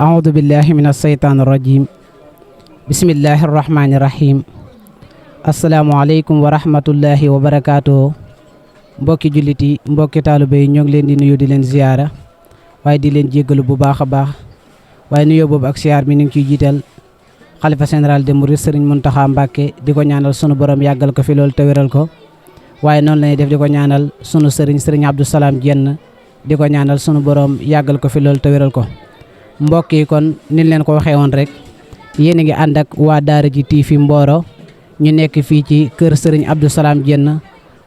أعوذ بالله من الشيطان الرجيم بسم الله الرحمن الرحيم السلام عليكم ورحمة الله وبركاته mbokki jullit yi mbokki taalibe yi ñoo ngi leen di nuyu di leen ziyaara waaye di leen jéggalu bu baax a baax waaye nuyoo boobu ak siyaar mi ñu ngi ciy jiital xalifa général des mourides Serigne Mountakha Mbacké di ko ñaanal sunu borom yàggal ko fi loolu te wéral ko waaye noonu lañuy def di ko ñaanal sunu Serigne Abdou Salam Diène di ko ñaanal sunu borom yàggal ko fi loolu te wéral ko mbokk yi kon niñ leen ko waxee woon rek yéen a ngi ànd ak waa Daara J TV Mboro ñu nekk fii ci kër Serigne Abdou Salam Diène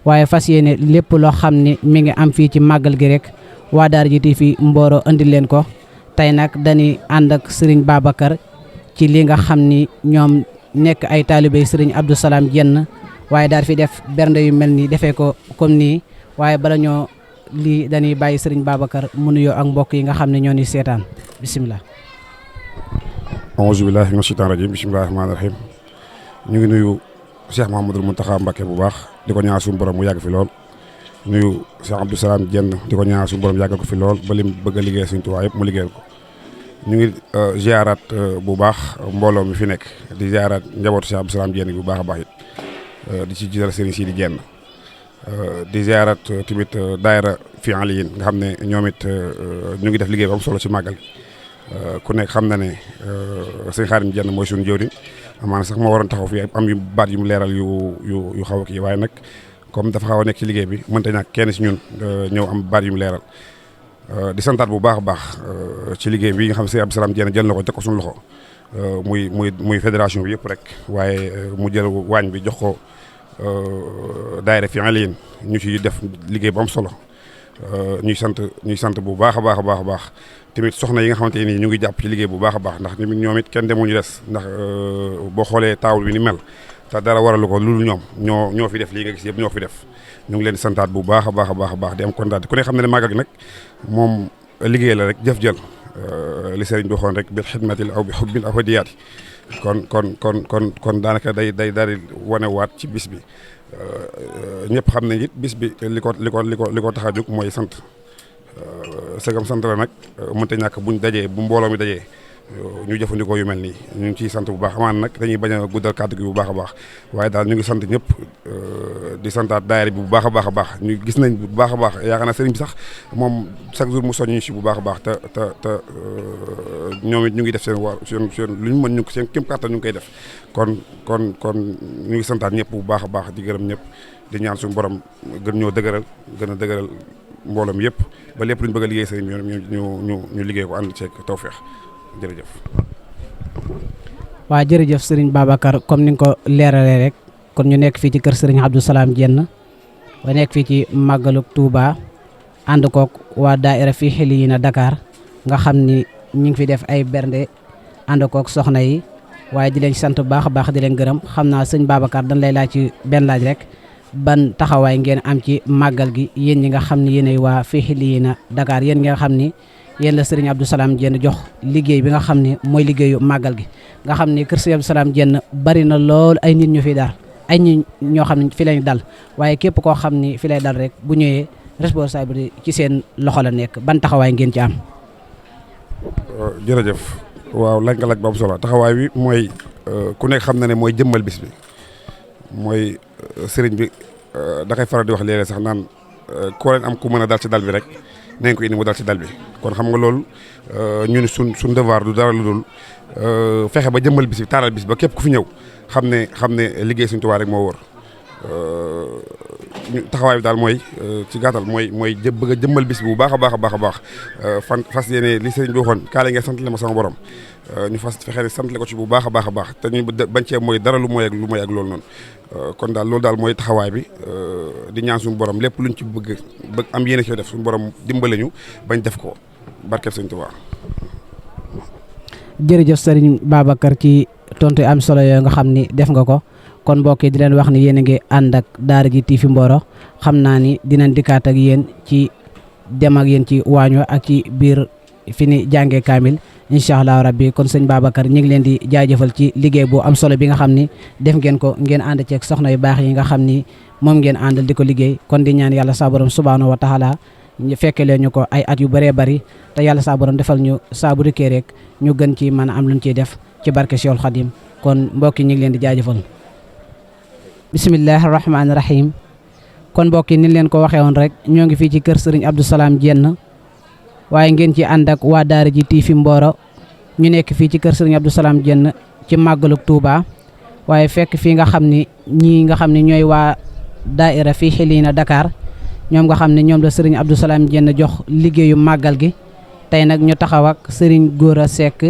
waaye fas yéene lépp loo xam ne mi ngi am fii ci màggal gi rek waa Daara J TV Mboro andil leen ko tey nag dañuy ànd ak Serigne Babacar ci li nga xam ni ñoom nekk ay taalibey Serigne Abdou Salam Diène waaye daal fi def bernde yu mel nii defee ko comme nii waaye bala ñoo lii dañuy bàyyi Serigne Babacar mu nuyoo ak mbokk yi nga xam ne ñoo ni seetaan bisimilah. auzu billahi mina shaytaani rajim bismillahi rahmaani rahim ñu ngi nuyu Cheikh Mouhamadul Mountakha Mbacké bu baax di ko ñaanal suñu borom mu yàgg fi lool nuyu Cheikh Abdou Salam Diène di ko ñaanal suñu borom yàggal ko fi lool ba lim bëgg a liggéey Sëriñ Tuubaa yëpp mu liggéeyal ko ñu ngi ziaraat bu baax mbooloo mi fi nekk di ziaraat njabootu Cheikh Abdou Salam Diène bu baax a baax it di ci jiital Serigne Sidi Diène di ziaraat tamit daayira Fi'aliyin nga xam ne ñoom it ñu ngi def liggéey bu am solo ci màggal ku nekk xam na ne sëñ Xaadim Diène mooy suñu jëwriñ amaana sax moo waroon taxaw fii am yu baat yu mu leeral yu xaw a kii waaye nag comme dafa xaw a nekk ci liggéey bi mënta ñàkk kenn si ñun ñëw am baat yu mu leeral di santaat bu baax a baax ci liggéey bi nga xam ne sëñ Abdou Salam Diène jël na ko teg ko suñu loxo muy fédération bi yëpp rek waaye mu jël waañ bi jox ko daayira Fi'aliyin ñu ci def liggéey bu am solo ñuy sant bu baax a baax a baax a baax tamit soxna yi nga xamante ni ñu ngi jàpp ci liggéey bu baax a baax ndax tamit ñoom it kenn demuñu des ndax boo xoolee taawul bi ni mel te dara waralu ko loolu ñoo fi def lii nga gis yëpp ñoo fi def ñu ngi leen di santaat bu baax a baax a baax a baax di am kontaan ku ne xam ne màggal gi nag moom liggéey la rek jëf jël li sëriñ bi waxoon rek bil xidmatil aw bi xubbil aw hadiyaati kon daanaka day daal di wanewaat ci bis bi ñëpp xam nañ it bis bi li ko tax a jóg mooy sant sëgam sant la nag mënta ñàkk buñ dajee bu mbooloo mi dajee ñu jëfandikoo yu mel nii ñu ngi ciy sant bu baax amaan nag dañuy bañ a guddal kàddu gi bu baax a baax waaye daal ñu ngi sant ñëpp di santaat daayira bi bu baax a baax a baax ñu gis nañ bu baax a baax yaakaar naa sëriñ bi sax moom chaque jour mu soññu si bu baax a baax te ñoom it ñu ngi def seen lu ñu mën ñu seen kéem kàttan ñu ngi koy def kon ñu ngi santaat ñëpp bu baax a baax di gërëm ñëpp di ñaan suñu borom gën ñoo dëgëral gën a dëgëral mbooloom yëpp ba lépp lu ñu bëgg a liggéey sëriñ bi ñu liggéey ko ànd ceeg tawfeex jërëjëf. waa jërëjëf Serigne Babacar comme ni nga ko leeralee rek kon ñu nekk fii ci kër Serigne Abdou Salam Diène ba nekk fii ci màggalug Touba ànd koog waa daayira Fi'aliyin Dakar nga xam ni ñu ngi fi def ay bernde ànd koog soxna yi waaye di leen sant bu baax a baax di leen gërëm xam naa sëñ Babacar dañ lay laaj ci benn laaj rek ban taxawaay ngeen am ci màggal gi yéen ñi nga xam ni yéenay waa Fi'aliyin Dakar yéen nga xam ni yéen la Serigne Abdou Salam Diène jox liggéey bi nga xam ne mooy liggéeyu màggal gi nga xam ne kër Serigne Abdou Salam Diène bari na lool ay nit ñu fi daal ay nit ñoo xam ne fi lañ dal waaye képp koo xam ni fi lay dal rek bu ñëwee responsabilité ci seen loxo la nekk ban taxawaay ngeen ci am. jërëjëf waaw laaj nga laaj ba am solo taxawaay bi mooy ku nekk xam na ne mooy jëmmal bis bi mooy sëriñ bi da koy faral di wax léeg-léeg sax naan koo leen am ku mën a dal ci dal bi rek. nañ ko indi mu dal ci dal bi kon xam nga loolu ñun suñ devoir du dara lu dul fexe ba jëmmal bis bi taaral bis ba képp ku fi ñëw xam ne liggéey Sëriñ Tuubaa rek moo wóor taxawaay bi daal mooy ci gàttal mooy bëgg a jëmmal bis bi bu baax a baax a baax a baax fas yéene li sëriñ bi waxoon kaale ngeen sant le ma sama borom ñu fas fexe ne sant le ko ci bu baax a baax a baax te ñu bañ cee mooy dara lu mooy ak loolu noonu kon daal loolu daal mooy taxawaay bi di ñaan suñu borom lépp luñ ci bëgg am yéene ci def suñu borom dimbale ñu bañ def ko barkeb Sëriñ Tuubaa. jërëjëf Serigne Babacar ci tontu am solo yooyu nga xam ni def nga ko kon mbokk yi di leen wax ni yéen a ngi ànd ak Daara J TV Mboro xam naa ni dinañ dikkaat ak yéen ci dem ak yéen ci waaño ak ci biir fi ni jàngee kaamil incha allah rabbi kon sëñ Babacar ñu ngi leen di jaajëfal ci liggéey bu am solo bi nga xam ni def ngeen ko ngeen ànd ceeg soxna yu baax yi nga xam ni moom ngeen àndal di ko liggéey kon di ñaan yàlla sa borom subhaanahu wa taala ñu fekke leen ñu ko ay at yu bëree bëri te yàlla saa borom defal ñu saa bu dikkee rek ñu gën ci mën a am luñ ciy def ci barke Cheikhul Khadim kon mbokk yi ñu ngi leen di jaajëfal. bismillahi rahmaani rahim. kon mbokk yi ni leen ko waxee woon rek ñoo ngi fii ci kër Serigne Abdou Salam Diène waaye ngeen ci ànd ak waa Daara ji TV Mboro ñu nekk fii ci kër Serigne Abdou Salam Diène ci màggalug Touba waaye fekk fii nga xam ni ñii nga xam ne ñooy waa daaira fii Xilina Dakar ñoom nga xam ne ñoom la Serigne Abdou Salam Diène jox liggéeyu màggal gi tey nag ñu taxaw ak Serigne Gora Seck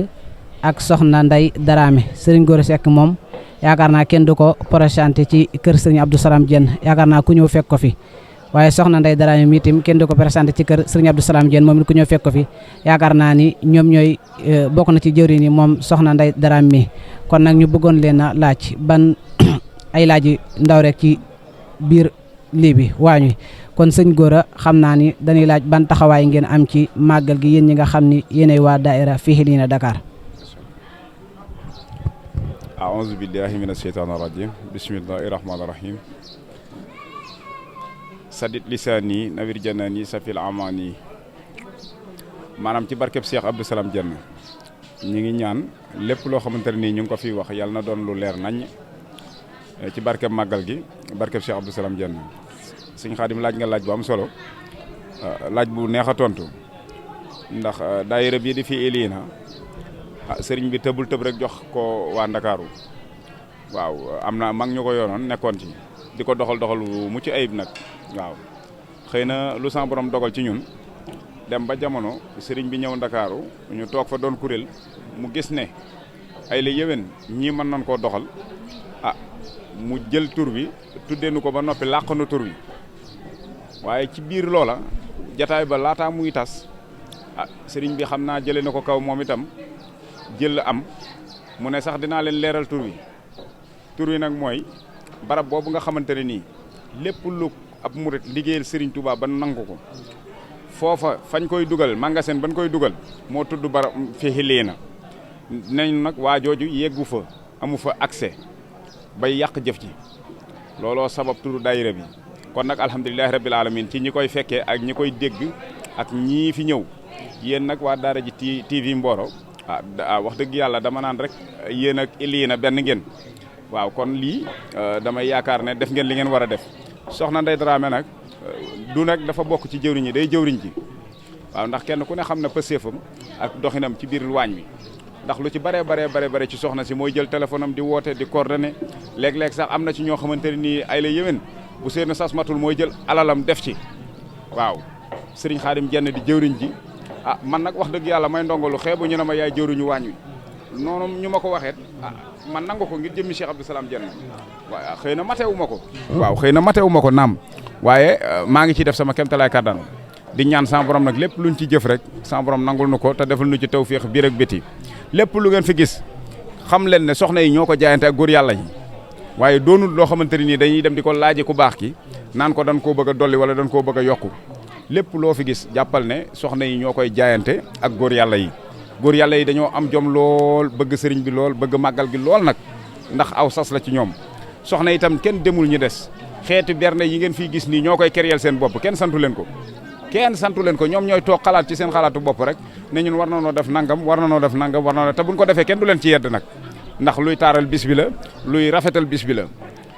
ak Soxna Ndey Dramé Serigne Gora Seck moom yaakaar naa kenn du ko présenté ci kër Serigne Abdou Salam Diène yaakaar naa ku ñëw fekk ko fi waaye Soxna Ndey Dramé mi itam kenn du ko présenté ci kër Serigne Abdou Salam Diène moom it ku ñëw fekk ko fi yaakaar naa ni ñoom ñooy bokk na ci jëwriñ yi moom Soxna Ndey Dramé mi kon nag ñu bëggoon leen a laaj ban ay laaj yu ndaw rek ci biir lii bi waañ wi kon sëñ Gora xam naa ni dañuy laaj ban taxawaay ngeen am ci màggal gi yéen ñi nga xam ni yéenay waa daaira fii Xilina Dakar. aouzu billahi mina sheytaani rajim bismillahi rahmaani rahim sadit lisaani nawir janaani safil amaani maanaam ci barkeb Cheikh Abdou Salam Diène ñi ngi ñaan lépp loo xamante ne nii ñu ngi ko fiy wax yàlla na doon lu leer nañ ci barkeb màggal gi barkeb Cheikh Abdou Salam Diène sëñ Xaadim laaj nga laaj bu am solo laaj bu neex a tontu ndax daayira bii di fi Xilina sëriñ bi tëbul tëb rek jox ko waa Ndakaaru waaw am na mag ñu ko yoonoon nekkoon ci di ko doxal bu mucc ayib nag waaw xëy na lu sa borom dogal ci ñun dem ba jamono sëriñ bi ñëw Ndakaaru ñu toog fa doon kuréel mu gis ne ay la yéwén ñii mën nañ koo doxal mu jël tur bi tuddeenu ko ba noppi làqanu tur bi waaye ci biir loola jataay ba laataa muy tas sëriñ bi xam naa jëlee na ko kaw moom itam jël am mu ne sax dinaa leen leeral tur wi nag mooy barab boobu nga xamante ne nii lépp lu ab murit liggéeyal Serigne Touba ba nangu ko foofa fañ koy dugal magasin bañ koy dugal moo tudd barab fi Xilina nañ nag waa jooju yeggu fa amu fa accès bay yàq jëf ji looloo sabab turu daayira bi kon nag alhamdulilahi rabbil alamin ci ñi koy fekkee ak ñi koy dégg ak ñii fi ñëw yéen nag waa Daara ji TV Mboro wax dëgg yàlla dama naan rek yéen ak Xilina benn ngeen waaw kon lii damay yaakaar ne def ngeen li ngeen war a def Soxna Ndey Dramé nag du nag dafa bokk ci jëwriñ yi day jëwriñ ji waaw ndax kenn ku ne xam na pëseefam ak doxinam ci biir waañ wi ndax lu ci bare ci soxna si mooy jël téléphone am di woote di coordonné léeg-léeg sax am na ci ñoo xamante ne nii ay la yéwén bu seen sas matul mooy jël alalam def ci waaw Serigne Khadim Diène di jëwriñ ji man nag wax dëgg yàlla may ndongolu xeebu ñu ne ma yaay jëwriñu waañ wi noonu ñu ma ko waxeet man nangu ko ngir jëmmi Cheikh Abdou Salam Diène waaw xëy na matewu ma ko waaw xëy na matewu ma ko naam waaye maa ngi ciy def sama kéemtalaay kàddan di ñaan sama borom nag lépp luñ ci jëf rek sama borom nangul nu ko te defal nu ci tawfeex biir ak biti lépp lu ngeen fi gis xam leen ne soxna yi ñoo ko jaayante ak góor yàlla yi waaye doonul loo xamante ne nii dañuy dem di ko laaji ku baax ki naan ko dañ koo bëgg a dolli wala dañ koo bëgg a yokku lépp loo fi gis jàppal ne soxna yi ñoo koy jaayante ak góor yàlla yi góor yàlla yi dañoo am jom lool bëgg sëriñ bi lool bëgg màggal gi lool nag ndax aw sas la ci ñoom soxna itam kenn demul ñu des xeeti berne yi ngeen fiy gis nii ñoo koy kéréel seen bopp kenn santu leen ko ñoom ñooy toog xalaat ci seen xalaatu bopp rek ne ñun war na noo def nangam war na noo def nangam war na noo te buñ ko defee kenn du leen ci yedd nag ndax luy taaral bis bi la luy rafetal bis bi la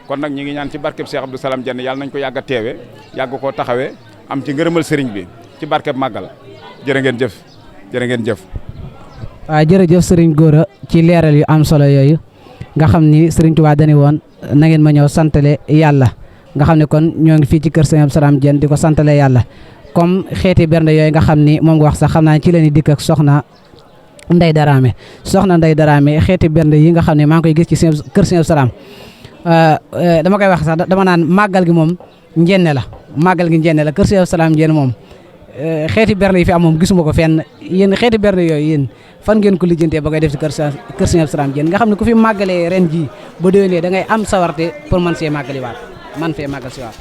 kon nag ñi ngi ñaan ci barkeb Cheikh Abdou Salam Diène yàlla nañ ko yàgg a teewe yàgg koo taxawee am ci ngërëmal sëriñ bi ci barkeb màggal jërë ngeen jëf waaw jërëjëf Serigne Gora ci leeral yu am solo yooyu nga xam ni Serigne Touba dañu woon na ngeen ma ñëw santale yàlla nga xam ne kon ñoo ngi fii ci kër Serigne Abdou Salam Diène di ko santale yàlla comme xeeti bernde yooyu nga xam ni moom nga wax sax xam naa ci leen di dikk ak Soxna Ndey Dramé xeeti bernde yi nga xam ne maa ngi koy gis ci kër Serigne Abdou Salam dama koy wax sax dama naan màggal gi moom njenne la kër Serigne Abdou Salam Diène moom xeeti bernde yi fi am moom gisuma ko fenn yéen xeeti bernde yooyu yéen fan ngeen ko lijjantee ba koy def ci kër Serigne Abdou Salam Diène nga xam ne ku fi màggalee ren ji ba déwénee da ngay am sawarte pour man see màggali waat man fee màggal si waat.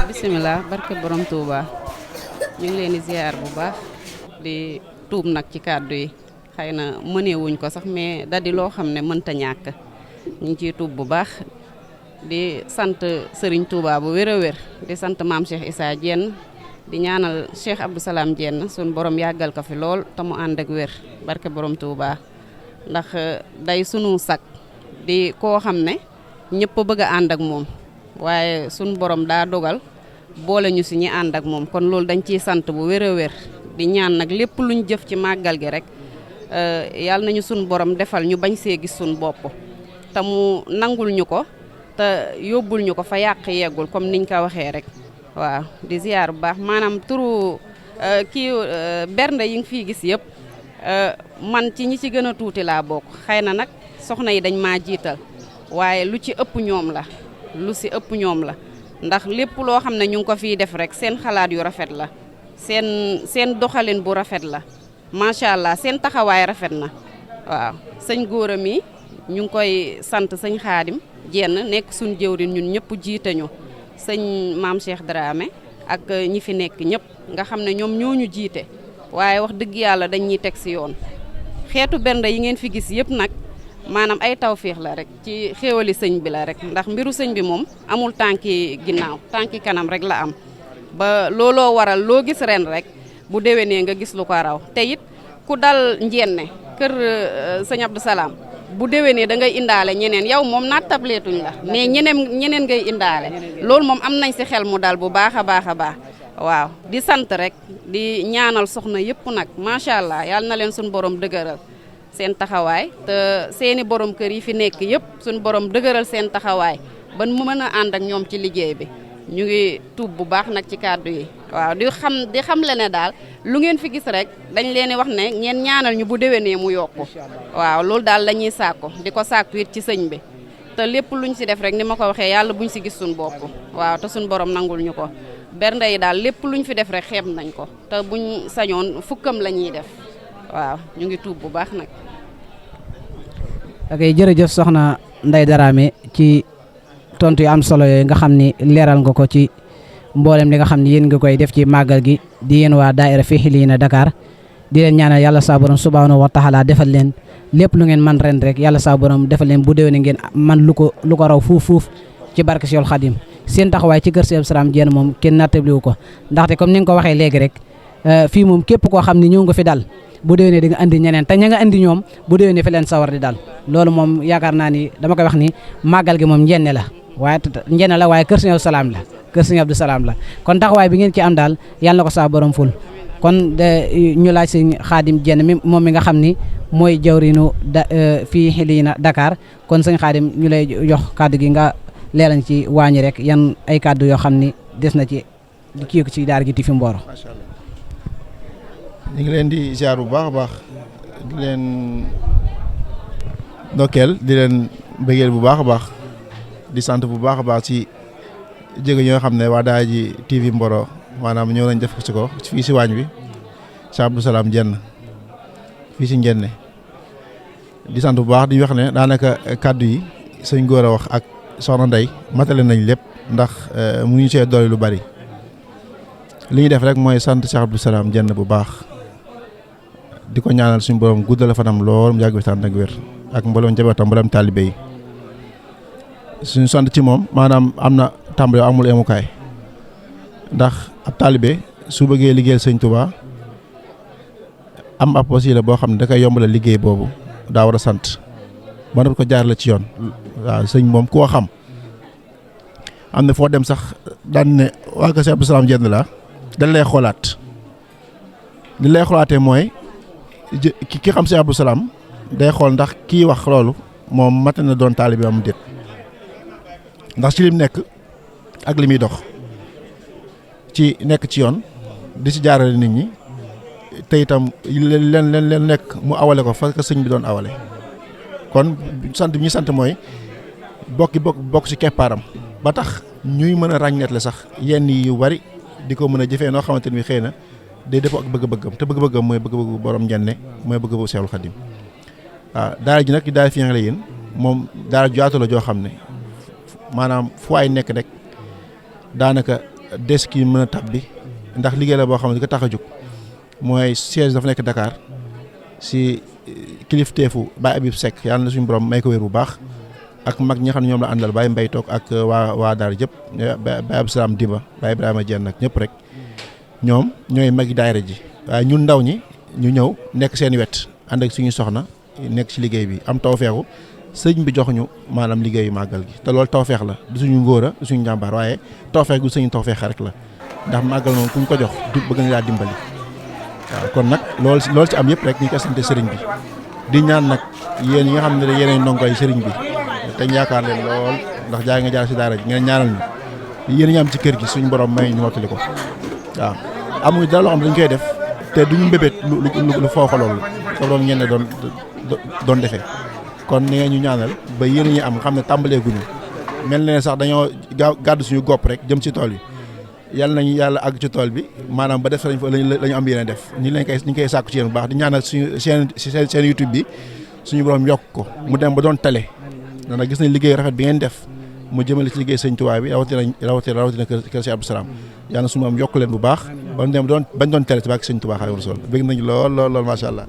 bisimilah barke borom Touba ñu ngi leen di ziar bu baax di tuub nag ci kàddu yi xëy na mëneewuñ ko sax mais da di loo xam ne mënta ñàkk ñu ngi ciy tuub bu baax di sant Serigne Touba bu wér a wér di sant maam Cheikh Issa Diène di ñaanal Cheikh Abdou Salam Diène sun borom yàggal ko fi lool te mu ànd ak wér barke borom Touba ndax day sunu sak di koo xam ne ñëpp bëgg a ànd ak moom waaye sun borom daa dogal boole ñu si ñi ànd ak moom kon loolu dañ ciy sant bu wér a wér di ñaan nag lépp luñ jëf ci màggal gi rek yàlla nañu sun borom defal ñu bañ see gis sun bopp te mu nangul ñu ko te yóbbul ñu ko fa yàq yeggul comme niñ ko waxee rek waaw di ziar bu baax maanaam turu bernde yi nga fii gis yëpp man ci ñi ci gën a tuuti laa bokk xëy na nag soxna yi dañ maa jiital waaye lu ci ëpp ñoom la lu si ëpp ñoom la ndax lépp loo xam ne ñu ngi ko fiy def rek seen xalaat yu rafet la seen doxalin bu rafet la macha allah seen taxawaay rafet na waaw sëñ góora mi ñu ngi koy sant sëñ Xaadim Diène nekk suñ jëwrin ñun ñëpp jiite ñu sëñ maam Cheikh Dramé ak ñi fi nekk ñëpp nga xam ne ñoom ñoo ñu jiite waaye wax dëgg yàlla dañ ñuy teg si yoon xeetu bernde yi ngeen fi gis yëpp nag maanaam ay tawféex la rek ci xéewali sëñ bi la rek ndax mbiru sëñ bi moom amul tànki ginnaaw tànki kanam rek la am ba looloo waral loo gis ren rek bu déwénee nga gis lu ko raw te it ku dal njenne kër sëñ Abdou Salam bu déwénee da ngay indaale ñeneen yow moom naat tableetuñ la mais ñeneen ngay indaale loolu moom am nañ si xel mu dal bu baax a baax a baax waaw di sant rek di ñaanal soxna yëpp nag macha allah yàlla na leen suñu borom dëgëral seen taxawaay te seeni borom kër yi fi nekk yëpp suñu borom dëgëral seen taxawaay ban mu mën a ànd ak ñoom ci liggéey bi ñu ngi tuub bu baax nag ci kàddu yi waaw di xam le ne daal lu ngeen fi gis rek dañ leen di wax ne ngeen ñaanal ñu bu déwénee mu yokku waaw loolu daal la ñuy sàkku di ko sàkku it ci sëñ bi te lépp luñ si def rek ni ma ko waxee yàlla buñ si gis suñ bopp waaw te suñ borom nangul ñu ko bernde yi daal lépp luñ fi def rek xeeb nañ ko te buñ sañoon fukkam la ñuy def waaw ñu ngi tuub bu baax nag. ok jërëjëf soxna Ndeye Dramé ci tontu yu am solo yooyu nga xam ni leeral nga ko ci mboolem li nga xam ni yéen nga koy def ci màggal gi di yéen waa daayira Fihilina Dakar di leen ñaanal yàlla saa borom subhanahu wa taala defal leen lépp lu ngeen man ren rek yàlla saa borom defal leen bu déwénee ngeen man lu ko raw fuuf ci barke Seexul Xadim seen taxawaay ci kër Cheikh Abdou Salam Diène moom kenn nattabliwu ko ndaxte comme ni nga ko waxee léegi rek fii moom képp koo xam ni ñëw nga fi dal bu déwénee di nga andi ñeneen te ña nga andi ñoom bu déwénee fi leen sawar di dal loolu moom yaakaar naa ni dama koy wax ni màggal gi moom njenne la waaye kër Sëñ Abdou Salam la kër Sëñ Abdou Salam la kon taxawaay bi ngeen ci am daal yàlla na ko saa borom ful kon ñu laaj Sëñ Xaadim Diène mi moom mi nga xam ni mooy jawrinu Fihilina Dakar kon Sëñ Xaadim ñu lay jox kàddu gi nga leelañ ci wàññi rek yan ay kàddu yoo xam ni des na ci kii ci daara gi ti fi Mboro. ñu ngi leen di ziar bu baax a baax di leen ndokkeel di leen bëggeel bu baax a baax di sant bu baax a baax ci jéego ñoo xam ne waa daara ji TV Mboro maanaam ñëw nañ def ci ko fii si waañ bi Cheikh Abdou Salam Diène fii si Njenne di sant bu baax di wax ne daanaka kàddu yi sëñ góor a wax ak soxna Ndey matale nañ lépp ndax mënuñu see doole lu bari li ñuy def rek mooy sant Cheikh Abdou Salam Diène bu baax di ko ñaanal suñu borom guddal fanam lool mu yàgg fi tànn ak wér ak mboolem njabootam mboolem taalibe yi suñu sant ci moom maanaam am na tàmbali amul emukaay ndax ab taalibe su bëggee liggéeyal sëñ Touba am ab wasiila boo xam ne da koy yombal liggéey boobu daa war a sant ba ko jaar la ci yoon waaw sëñ moom koo xam am na foo dem sax daan ne waa ko Cheikh Abdou Salam Diène la dañ lay xoolaat li lay xoolaatee mooy ki xam Cheikh Abdou Salam day xool ndax kii wax loolu moom mat na doon taalibe am déet ndax ci lim nekk ak li muy dox ci nekk ci yoon di ci jaarale nit ñi te itam leen nekk mu awale ko fa ko sëñ bi doon awale kon sant bi ñu sant mooy bokk ci keppaaram ba tax ñuy mën a ràññeet la sax yenn yu bari di ko mën a jëfee noo xamante ni xëy na day def ak bëgg-bëggam te bëgg-bëggam mooy bëgg-bëggu borom Njenne mooy bëgg-bëggu Seexul Xadim waaw daara ji nag daara fi nga la yéen moom daara jaatu la joo xam ne maanaam fu ay nekk rek daanaka des ki mën a tabbi ndax liggéey la boo xam ne di ko tax a jóg mooy siège dafa nekk Dakar si kilifteefu Baye Habib Seck yàlla na suñu borom may ko wér bu baax ak mag ñi nga xam ne ñoom la àndal Baye Mbay toog ak waa daara jëpp Baye Abdou Salam Diba Baye Ibrahima Dieng ak ñëpp rek ñoom ñooy magi daayira ji waaye ñun ndaw ñi ñu ñëw nekk seen wet ànd ak suñu soxna nekk ci liggéey bi am tawfeexu sëñ bi jox ñu maanaam liggéeyu màggal gi te loolu tawfeex la du suñu ngóora du suñu njàmbaar waaye tawfeex gu suñu tawfeex rek la ndax màggal moom ku ñu ko jox du bëgg na laa dimbali waaw kon nag loolu ci am yëpp rek ñu koy sant sëriñ bi di ñaan nag yéen yi nga xam ne yéenay ndongoy sëriñ bi te yaakaar leen lool ndax jaay nga jaar si daara ji ngeen ñaanal ñu yéen ñi am ci kër gi suñu borom may ñu mottali ko waaw amuñu dara loo xam ne dañ koy def te duñu mbébét lu foofa loolu sa doon ngeen ne doon defee kon ni ngeen ñu ñaanal ba yéen ñi am xam ne tàmbalee guñu mel na ne sax dañoo gàddu suñu gopp rek jëm ci tool yi yàlla nañu yàlla àgg ci tool bi maanaam ba def lañ fa lañu am yéene def ñu ngi koy sàkku ci yéen bu baax di ñaanal suñu seen YouTube bi suñu borom yokk ko mu dem ba doon télé dana gis nañ liggéey rafet bi ngeen def mu jëmale ci liggéey sëñ Tuubaa bi rawatina kër Cheikh Abdou Salam yàlla suñu am yokk leen bu baax ba mu dem bañ doon télé ci bàkk sëñ Tuubaa Xaadimu Rasuul bëgg nañu lool macha allah.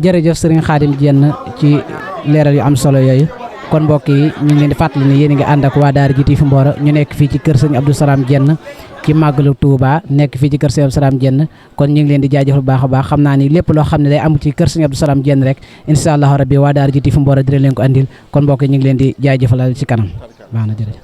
jërëjëf sëriñ Khadim Diène ci leeral yu am solo yooyu kon mbokk yi ñu ngi leen di fàttali ne yéen a ngi ànd ak waa Daara ji TV Mboro ñu nekk fii ci kër sëñ Abdou Salam Diène ci màggalu Touba nekk fii ci kër sëñ Abdou Salam Diène kon ñu ngi leen di jaajëfal bu baax a baax xam naa ni lépp loo xam ne day am ci kër sëñ Abdou Salam Diène rek incha allahu rabbi waa Daara ji TV Mboro dina leen ko andil kon mbokk yi ñu ngi leen di jaajëfalal ci kanam baax na jërëjëf